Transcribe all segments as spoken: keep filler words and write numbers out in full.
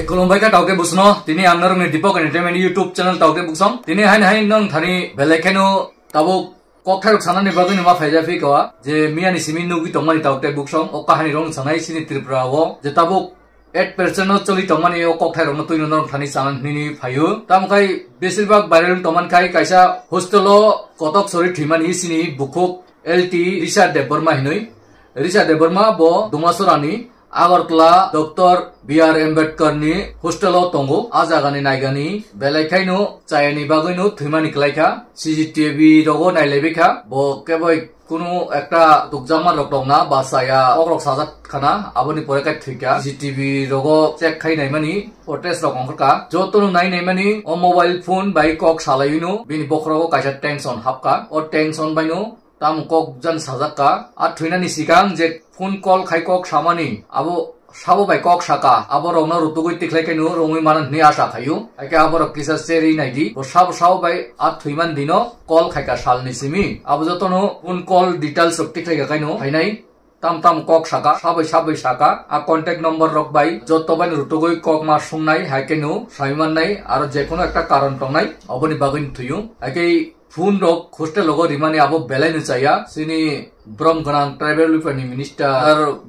Khulumbai kha tauke busno, tini ang norokni Deepak Entertainment YouTube channel tauke buksong. Tini hain hain nong thani belai kheno tabuk kokthai rok sanani bagwi numa phaija phi kawa je miyani simi nugwi tongmani tauke buksong. O kahani rok sanai sini Tripura o je tabuk eight percent no choli tongmani o kokthai rokno twino norok thani sanan hinwi phaio. Tamo khai besir bak viral tongman khai kaisa hostel o kotok sori thwimani sini bukhuk L T Risha Debbarma hinwi. Risha Debbarma bo Dumasora ni Agartala Doctor B R Ambedkar ni hostel o tongo. A jaga ni naigani belai khaino chayani bagwi no thwimani kwlai kha. C C T V rogo nailaibai kha. Bo keboi kunu ekta tukjakma rok tongna ba chaya kok rok sajak khana aboni pore khe thwikha. C C T V rogo check khai naimani footage rok ongkha kha. Jotono nai naimani o mobile phone bai kok salaiwi no bini bokhorogo kaisa tension hapkha. O tension bai no tamo kok jan sajak kha. A thwinani sikang je phone call khai kok samani abo sabo bai kok saka, abo rokno rutugwi tikhlai khaino romwi manan hwnwi asa khaio. Haikhe abo rok kisa cherwi naidi, bo sabo sabo bai a thwiman dino call khaika salni simi. Abo jotono phone call details rok tikhlai kha khaino phainai. Tam tam kok saka, sabai sabai saka, a contact number rok bai joto bai rutugwi kok ma sungnai, haikhe no sai mannai, aro jekono ekta karon tongnai, oboni bagwi thwiyo. Haikhe phone rok hostel rogo rimani abo belai no chaya. Chini brom gwnang tribal welfare ni minister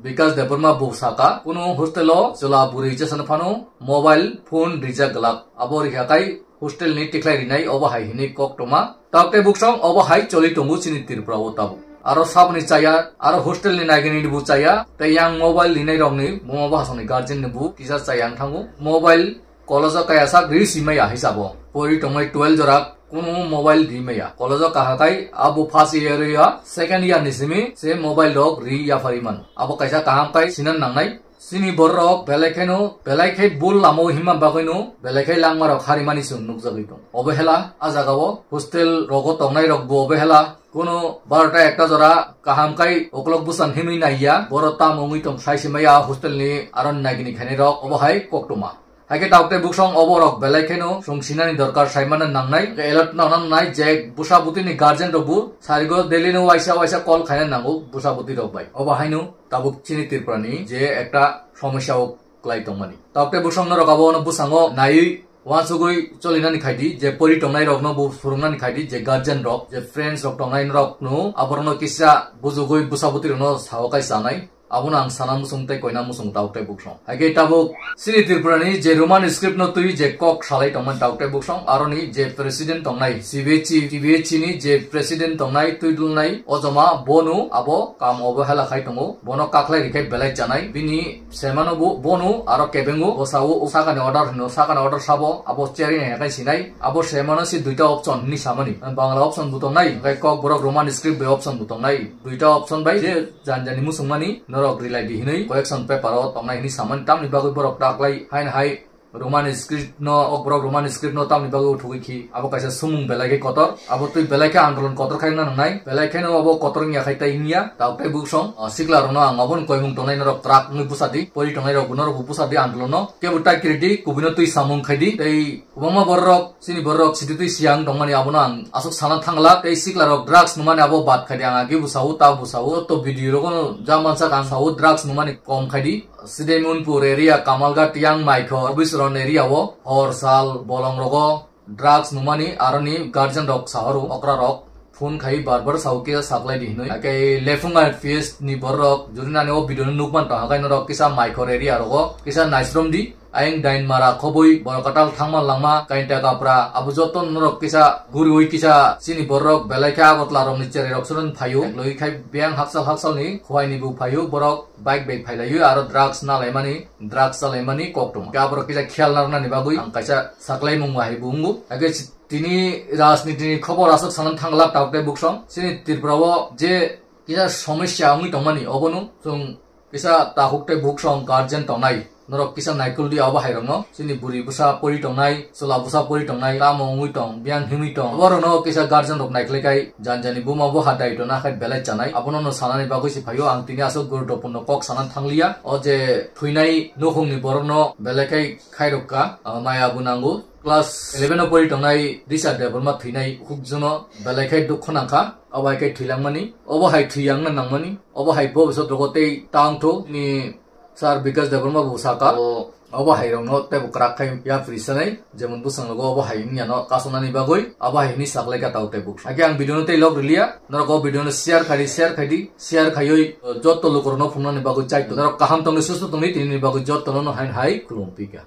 Bikas Debbarma bo saka, kuno hostel o chwla bwrwi chasano phano mobile phone rijak glak. Abo rikha kai hostel ni tikhlai rinai obo hai hinwi kok tongma. Tabuk tei buksong obo hai choli tongo chini Tripura o tabuk. Aro saboni chaya, aro hostel ni naigini ni bo chaya, tei yang mobile rinai rokni buma bwsakni guardian ni bo kisa chaya wng thango. Mobile college o kaya sak ri simaya hisabo. Pori tongmai twelve jora kuno mobile ri maya. College o kaha kai abo first year ya, second year ni simi se mobile rok ri ya phari man. Abo kaisa kaham kai sinan nangnai. Sini borok belai kheno, belai khe bul lama o himma bagwi no, belai khe langma rok harimani chwng nukjagwi tong. Obo hela, a jaga o hostel rogo tongnai rok bo obo hela, kuno barota ekta jora kaham kai okolog bwsang himwi naiya, boro tamo wngwi tong sai se maya hostel ni aro nagini khainai rok, obo hai koktwma. Haikhe tabuk tei buksong obo rok belai kheno chwng sinani dorkar sai mano nangnai, alert no nangnai je bwsa bwtwi ni guardian rok bo sarigo daily no waisa waisa call khaina nango bwsa bwtwi rok bai. Obo haino tabuk chini Tripura ni je ekta somosya o kwlai tongmani. Tabuk tei buksong norok abo no bwskango naiwi uansugwi cholinani khaidi, je pori tongnai rokno bo phwrwngnani khaidi, je guardian rok, je friends rok tongnai norokno aborokno kisa bujugwi bwsa bwtwi rokno sao kai chanai. Abono ang sana muchung tei koina muchung tabuk tei buksong. Haikhe tabuk chini Tripura ni je Roman script no twi je kok salai tongmani tabuk tei buksong, aroni je president tongnai C B H C, C B H C ni je president tongnai twi dulnai ojoma bono abo kam obo hela khai tongo. Bono kaklai rikhe belai chanai. Bini semano bo, bono aro kebengo bosao o sakani order hino, sakani order sabo abo cherwi nai hai sinai. Abo semano si duita option hini samani. Bangla option bo tongnai, hwnkhe kok borok Roman script bai option bo tongnai. Duita option bai je janjani muchungmani norok rilai di hinwi collection paper o tongnai hinwi samani, tamni bagwi borok taklai haino hai Roman script no, ok borok Roman script no tamni bagwi uthugwi khi abo kaisa sumung belai khe kotor, abo twi belai khe andolon kotor khai wngna nangnai, belai kheno abo kotor wngya khai tai wngya, tabuk tei buksong, ah, sikla rokno ang obono koimung tongnai norok kwrak wngwi bwsa di, pori tongnai rok norok bo bwsa di andolon no, kebo tai kiri di, kubui no twi samung khai di, tei Kwbangma bororok, chini bororok sititwi siyang tongmani abono ang aswk sana thangla, tei siklarok drugs numani abo bad khaidi ang agi bwsao ta bwsao to video rogono ja mansak ang sao drugs numani kom khaidi. Sidemunpur area, Kamalghat, Yang Maikho, Obisron area o hor sal bolong rogo drugs numani aroni guardian rok sahoro okra rok phone khai bar bar sao kisa saklai di hinwi. Haikhe Lephunga P S ni bororok jodi nani o video no nukman tong hakai norok kisa Maikhor area rogo kisa naisrom di. Ayang dain mara khobwi borok katal thangma langma kainta kapra abo joto norok kisa guriwi kisa chini borok belai khe Agartala rokni cherai rok soron phaio. Logi khai biyang haksal haksalni khuaini bo phaio, borok bike bai phailaio aro drugs nalaimani, drugs chalaimani koktwma. Khe aborok kisa khiyal narwknani bagwi ang kaisa saklaimung hai bo wngo. Haikhe tini rajnitini khobor aswk sanani thangla tabuk tei buksong chini Tripura o je kisa somosya wngwi tongmani obono chwng kisa takhuk tei buksong guardian tongnai. Norok kisa naikul di abo hai rokno. Chini buri bwsa pori tongnai, chwla bwsa pori tongnai, tamo wngwi tong, biyang himwi tong. Abo rokno kisa guardian rok naikhwlai khai janjani buma bo ha daito na khai belai chanai. Abono no sanani bagwi se phaio ang tini aswk guruttopurno kok sana thangliya. O je thwinai nukhungni borokno belai khai khairok ka, ah, maya bo nango. Class eleven o pori tongnai Risha Debbarma thwinai hukjuno belai khai dukho nangkha. Abo hai khe thwilangmani, obo hai thwiyangna nangmani, obo hai bobisot rogo tei tangtho ni Sir Bikas Debbarma bo saka, o Obo hai rokno teibo kwrak khai yapri sanai, jemon bwswng logo obo hai wngya no kasonani bagwi, abo hai hwnwi saklai ka tao teibo. Age ang video no tei log riliya, norok o video no share khai di, share khai di, share khaiwi, uh, jotto lukurokno phunuknani bagwi chai tong. Norok kaham tongni, susto tongni, tini bagwi jotto no hain hai khulum pika.